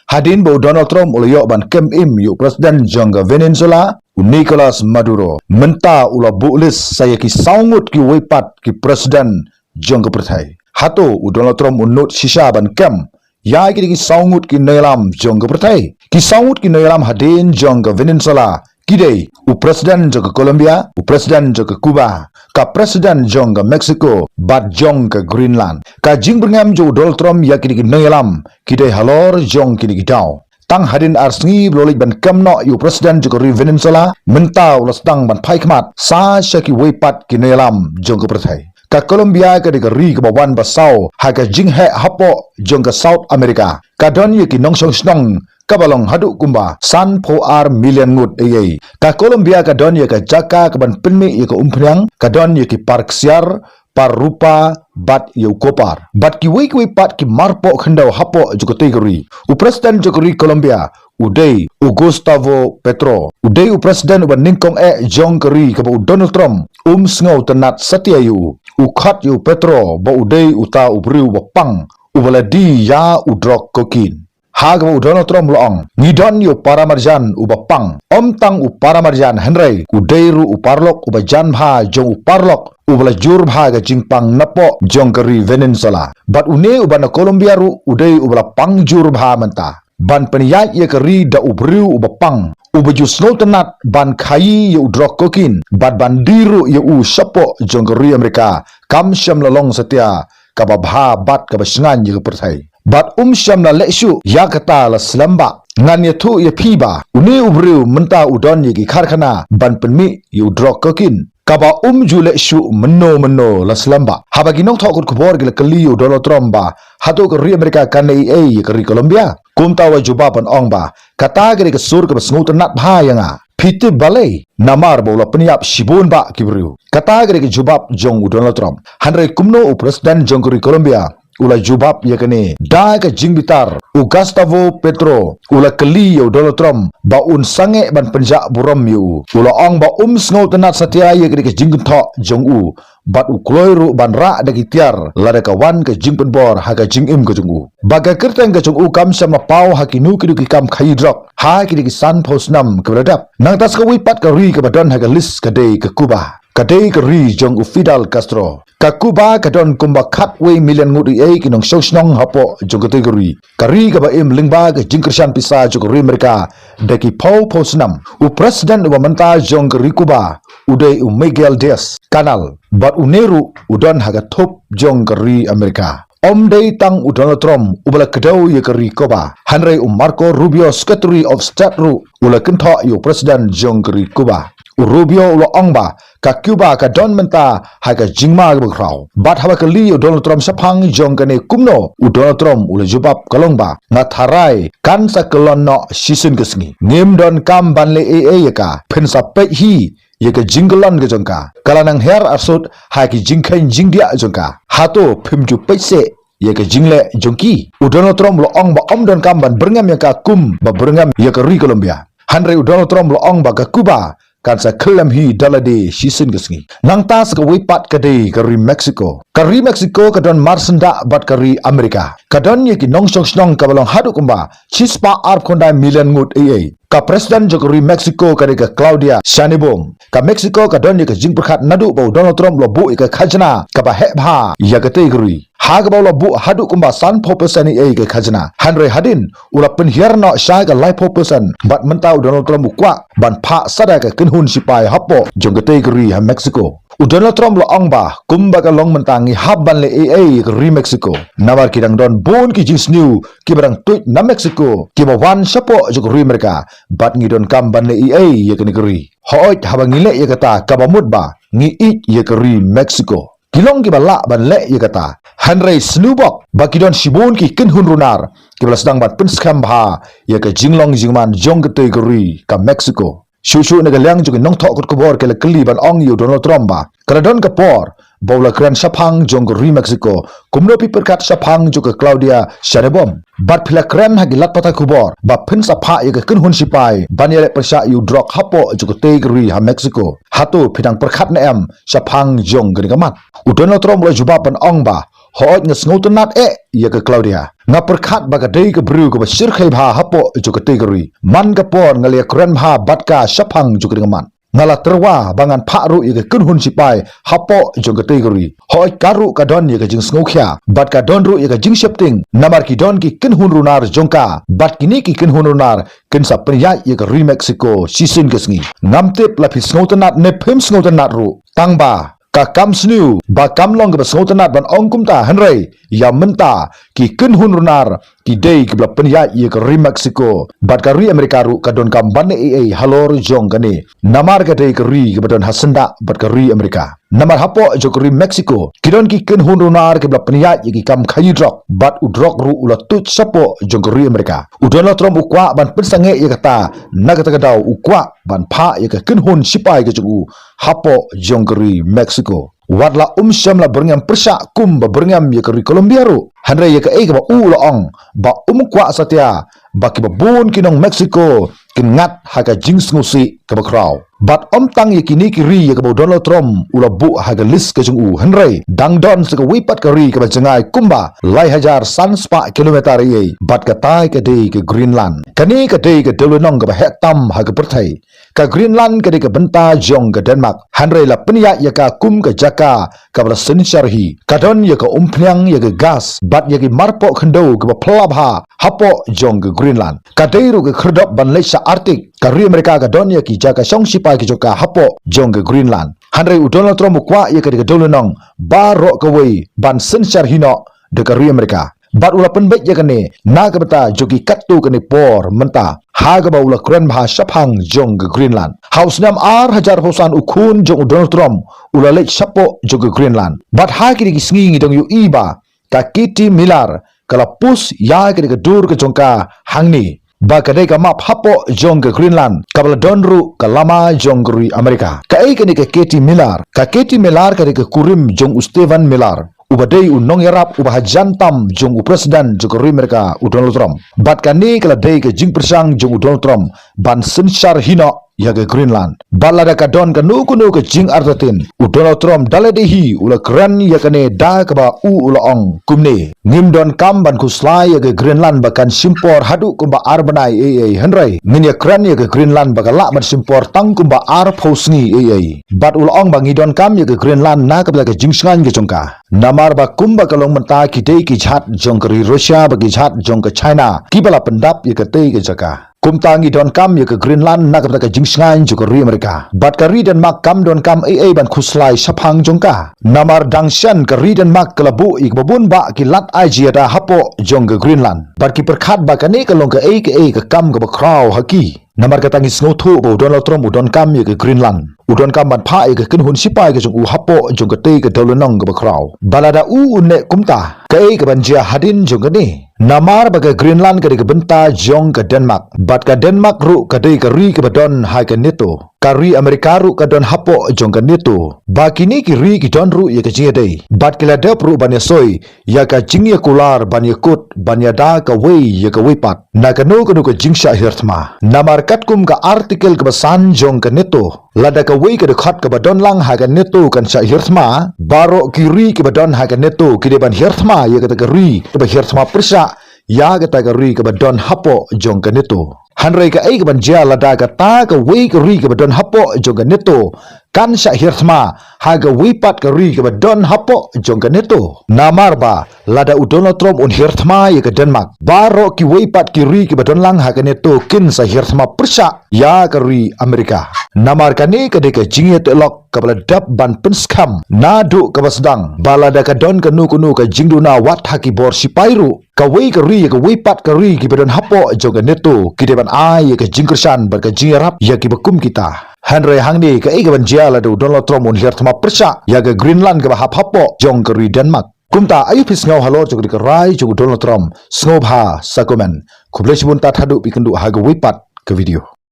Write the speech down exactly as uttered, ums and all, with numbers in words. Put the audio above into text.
Hadien ba u Donald Trump u la ïoh ban kem im ïa u president jong ka Venezuela, u Nicolas Maduro, mynta u la buh list sa ïa ki saw ngut kiwei pat ki president jong ka pyrthei. Hato u Donald Trump u nud shisha ban kem ïa kine ki saw ngut ki nongïalam jong ka pyrthei? Ki saw ngut ki nongïalam hadien jong ka Venezuela ki dei u president jong ka Colombia, u president jong ka Cuba, ka president jong ka Mexico bad jong ka Greenland. Ka jingbyrngem jong u Donald Trump ïa kine ki nongïalam ki dei halor jong kine ki daw. Tang hadien ar sngi ba u la leit ban kem noh ïa u president jong ka ri Venezuela, mynta u la sdang ban phai khmat sa sha kiwei pat ki nongïalam jong ka pyrthei. Ka Colombia ka dei ka ri kaba wan ba saw ha ka jingheh hapoh jong ka South America. Ka don ïa ki nongshong shnong kaba long haduh kumba sanphew ar million ngut ei ei. Ka Colombia ka don ïa ka jaka kaban pynmih ïa ka umphniang, ka don ïa ki par ksiar, par rupa bad ïa u kopar bad kiwei kiwei pat ki marpoh khyndew hapoh jong katei ka ri. U president jong ka ri Colombia u dei u Gustavo Petro. U dei u president uba nyngkong eh jong ka ri kaba u Donald Trump um sngewtynnat satia ïa u. U khot ïa u Petro ba u dei uta u briew uba pang uba la die ïa u drok kokin. Ha kaba u Donald Trump u la ong, ngi don ïa u para marjan uba pang, ym tang u para marjan hynrei u dei ruh u paralok uba jan bha jong u paralok uba la jur bha ka jingpang napoh jong ka ri Venezuela. Bad une uba na Colombia ruh u dei uba la pang jur bha mynta ban pynïaid ïa ka ri da u briew uba pang uba ju sngewtynnat ban khaïi ïa u drok kokin bad ban die ruh ïa u shapoh jong ka ri Amerika, kam shym la long satia kaba bha bad kaba shngaiñ ïa ka pyrthei. Bad um shym la leh shuh ïa kata la slem bha. Ngan ïathuh ïa phi ba une u briew mynta u don ïa ki karkhana ban pynmih ïa u drok kokin kaba um ju leh shuh mynno mynno la slem bha. Haba ki nongthoh kot khubor ki la kylli ïa u Donald Trump ba hato ka ri Amerika kan leh ei ei ïa ka ri Colombia, kumta u la jubab ban ong ba kata ka dei ka sur kaba sngewtynnat bha ïa nga. Phi tip balei? Namar ba u la pynïap shibun bha ki briew. Kata ka dei ka jubab jong u Donald Trump. Hynrei kumno u president jong ka ri Colombia u la jubab ïa kane? Da ka jingbitar, u Gustavo Petro u la kylli ïa u Donald Trump ba un sangeh ban pynjah burom ïa u. U la ong ba um sngewtynnat satia ïa kane ka jingkynthoh jong u bad u kloi ruh ban rah da ki tiar lada ka wan ka jingpynbor ha ka jingim ka jong u. Ba ka kyrteng ka jong u kam shym la paw ha kino kino ki kam khaïi drok ha kine ki sanphew snem kiba la dep. Nangta sa kawei pat ka ri kaba don ha ka list ka dei ka Cuba. Ka dei ka ri jong u Fidel Castro. Ka Cuba ka don kumba khatwei million ngut ei ei ki nongshong shnong hapoh jong katei ka ri. Ka ri kaba im lyngba ka jingkyrshan pisa jong ka ri Amerika da ki phew phew snem. U president uba mynta jong ka ri Cuba u dei u Miguel Diaz Canel bad une ruh u don ha ka thup jong ka ri Amerika. Ym dei tang u Donald Trump uba la kdew ïa ka ri Cuba, hynrei u Marco Rubio, Secretary of State ruh u la kynthoh ïa u president jong ka ri Cuba. U Rubio u la ong ba ka Cuba ka don mynta ha ka jingma kaba khraw. Bad haba kylli ïa u Donald Trump shaphang jong kane kumno, u Donald Trump u la jubab ka long ba nga tharai kan sa kyllon noh shisien ka sngi. Ngim donkam ban leh ei ei ïa ka, phin sa peit hi ïa ka jingkyllon ka jong ka. Ka la nang hiar arsut ha ki jingkheiñ jingdiah jong ka. Hato phim ju peit seh ïa ka jingleh jong ki? U Donald Trump u la ong ba ym donkam ban byrngem ïa ka kum ba byrngem ïa ka ri Colombia. Hynrei u Donald Trump u la ong ba ka Cuba kan sa khyllem hi da lade shisien ka sngi. Nangta sa kawei pat ka dei ka ri Mexico. Ka ri Mexico ka don marsyndah bad ka ri Amerika. Ka don ïa ki nongshong shnong kaba long haduh kumba shispah arphew khyndai million ngut ei ei. Ka president jong ka ri Mexico ka dei ka Claudia Sheinbaum. Ka Mexico ka don ïa ka jingpyrkhat naduh ba u Donald Trump u la buh ïa ka khajna kaba heh bha ïa katei ka ri. Ha kaba u la buh haduh kumba sanphew percent ei ei ka khajna. Hynrei hadien u la pynhiar noh sha ka laiphew percent bad mynta u Donald Trump u kwah ban phah sa da ka kynhun sipai hapoh jong katei ka ri ha Mexico. U Donald Trump u la ong ba kumba ka long mynta ngi hap ban leh ei ei ïa ka ri Mexico. Namar ki dang don bun ki jingsniew kiba dang tuid na Mexico kiba wan shapoh jong ka ri Amerika bad ngi donkam ban leh ei ei ïa kane ka ri. Hooid, haba ngi leh ïa kata kaba mut ba ngi ïeit ïa ka ri Mexico. Ki long kiba lah ban leh ïa kata. Hynrei sngewbok ba ki don shibun ki kynhun runar kiba la sdang ban pynskhem bha ïa ka jinglong jingman jong katei ka ri ka Mexico. Shuh shuh na ka liang jong ki nongthoh kot khubor ki la kylli ban ong ïa u Donald Trump ba ka la don ka por ba u la kren shaphang jong ka ri Mexico. Kumno phi pyrkhat shaphang jong ka Claudia Sheinbaum? Bad phi la kren ha ki lad pathai khubor ba phin sa phah ïa ka kynhun sipai ban ïaleh pyrshah ïa u drok hapoh jong katei ka ri ha Mexico. Hato phi dang pyrkhat ne em shaphang jong kane ka mat? U Donald Trump u la jubab ban ong ba, hooid, nga sngewtynnat eh ïa ka Claudia. Nga pyrkhat ba ka dei ka briew kaba shyrkhei bha hapoh jong katei ka ri. Man ka por nga la ïakren bha bad ka shaphang jong katei ka mat. Nga la tyrwa ba ngan phah ruh ïa ka kynhun shipai hapoh jong katei ka ri. Hooid, ka ruh ka don ïa ka jingsngewkhia bad ka don ruh ïa ka jingsheptieng, namar ki don ki kynhun runar jong ka, bad kine ki kynhun runar kin sa pynïaid ïa ka ri Mexico shisien ka sngi. Ngam tip la phi sngewtynnat ne phim sngewtynnat ruh, tangba ka kam sniew ba kam long kaba sngewtynnat ban ong kumta, hynrei ïa mynta ki kynhun runar ki dei kiba la pynïaid ïa ka ri Mexico, bad ka ri America ruh ka donkam ban leh ei ei halor jong kane, namar ka dei ka ri kaba don ha syndah bad ka ri America. Namar hapoh jong ka ri Mexico ki don ki kynhun runar kiba la pynïaid ïa ki kam khaïi drok, bad u drok ruh u la tuid shapoh jong ka ri America. U Donald Trump u kwah ban pynsangeh ïa kata, na kata ka daw u kwah ban phah ïa ka kynhun shipai ka jong u hapoh jong ka ri Mexico. Wat la um shym la byrngem pyrshah kum ba byrngem ïa ka ri Colombia ruh, hynrei ïa kaei kaba u la ong, ba um kwah satia ba kiba bun ki nong Mexico kin ngat ha ka jingsngewsih kaba khraw. Bad ym tang ïa kine ki ri ïa kaba u Donald Trump u la buh ha ka list ka jong u, hynrei dang don sa kawei pat ka ri kaba jngai kumba lai hajar san spah kilometer ei ei, bad kata ka dei ka Greenland. Kane ka dei ka dewlynnong kaba heh tam ha ka pyrthei. Ka Greenland ka dei ka bynta jong ka Denmark, hynrei la pynïaid ïa ka kum ka jaka kaba la synshar hi. Ka don ïa ka umphniang, ïa ka gas, bad ïa ki marpoh khyndew kiba phylla bha hapoh jong ka Greenland. Ka dei ruh ka khyrdop ban leit sha Arctic. Ka ri America ka don ïa ki jaka shong shipai ki jong ka hapoh jong ka Greenland. Hynrei u Donald Trump u kwah ïa ka dei ka dewlynnong baroh kawei ban synshar hi noh da ka ri America. Bad u la pynbeit ïa kane na ka bynta jong ki katto katne por mynta, ha kaba u la kren bha shaphang jong ka Greenland. Ha u snem ar hajar arphew san u khun jong u Donald Trump u la leit shapoh jong ka Greenland. Bad ha kine ki sngi ngi dang ïohi ba ka Katie Miller ka la post ïa kane ka dur ka jong ka hangne, ba ka dei ka map hapoh jong ka Greenland kaba la don ruh ka lama jong ka ri America. Kaei kane ka Katie Miller? Ka Katie Miller ka dei ka kurim jong u Stephen Miller, uba dei u nongïarap uba hajan tam jong u President jong ka ri America u Donald Trump. Bad kane ka la dei ka jingpyrshang jong u Donald Trump ban synshar hi noh ïa ka Greenland. Bad lada ka don kano kano ka jingartatien, u Donald Trump da lade hi u la kren ïa kane da kaba u u la ong kumne: Ngim donkam ban khuslai ïa ka Greenland ba kan shim por haduh kumba ar bnai ei ei, hynrei ngin ïa kren ïa ka Greenland ba ka lah ban shim por tang kumba arphew sngi ei ei. Bad u la ong ba ngi donkam ïa ka Greenland na ka bynta ka jingshngaiñ ka jong ka. Namar ba kumba ka long mynta ki dei ki jhat jong ka ri Russia bad ki jhat jong ka China kiba la pyndap ïa katei ka jaka. Kumta ngi donkam ïa ka Greenland na ka bynta ka jingshngaiñ jong ka ri America. Bad ka ri Denmark kam donkam ei ei ban khuslai shaphang jong ka. Namar dang shen ka ri Denmark ka la buh ïa kiba bun bah ki lad aiji ïada hapoh jong ka Greenland. Bad ki pyrkhat ba kane ka long kaei kaei ka kam kaba khraw ha ki. Namar kata ngi sngewthuh ba u Donald Trump u donkam ïa ka Greenland. U donkam ban phah ïa ka kynhun shipai ka jong u hapoh jong katei ka dewlynnong kaba khraw. Bad lada u un leh kumta, kaei kaban jia hadien jong kane? Namar ba ka Greenland ka dei ka bynta jong ka Denmark. Bad ka Denmark ruh ka dei ka ri kaba don ha ka NATO. Ka ri America ruh ka don hapoh jong ka NATO. Ba kine ki ri ki don ruh ïa ka jingïadei. Bad ki la dep ruh ban ïasoi ïa ka jingïakular ban ïakut ban ïada kawei ïa kawei pat na kano kano ka jingshah hiar thma. Namar katkum ka article kaba san jong ka NATO, lada kawei ka dkhot kaba don lang ha ka NATO kan shah hiar thma, baroh ki ri kiba don ha ka NATO ki dei ban hiar thma ïa kata ka ri kaba hiar thma pyrshah ïa kata ka ri kaba don hapoh jong ka NATO. Hynrei kaei kaban jia lada kata kawei ka ri kaba don hapoh jong ka NATO kan shah hiar thma ha kawei pat ka ri kaba don hapoh jong ka NATO? Namar ba lada u Donald Trump un hiar thma ïa ka Denmark, baroh kiwei pat ki ri kiba don lang ha ka NATO kin sa hiar thma pyrshah ïa ka ri America. Namar kane ka dei ka jingïateh lok kaba la dep ban pynskhem naduh kaba sdang ba lada ka don kano kano ka jingduna wat ha ki bor shipai ruh, kawei ka ri ïa kawei pat ka ri kiba don hapoh jong ka NATO ki dei ban ai ïa ka jingkyrshan bad ka jingïarap ïa kiba kum kita. Hynrei hangne kaei kaban jia lada u Donald Trump un hiar thma pyrshah ïa ka Greenland kaba hap hapoh jong ka ri Denmark? Kumta aïu phi sngew halor jong ka rai jong u Donald Trump? Sngewbha sa comment. Khublei shibun tad haduh phi kynduh ha kawei pat ka video.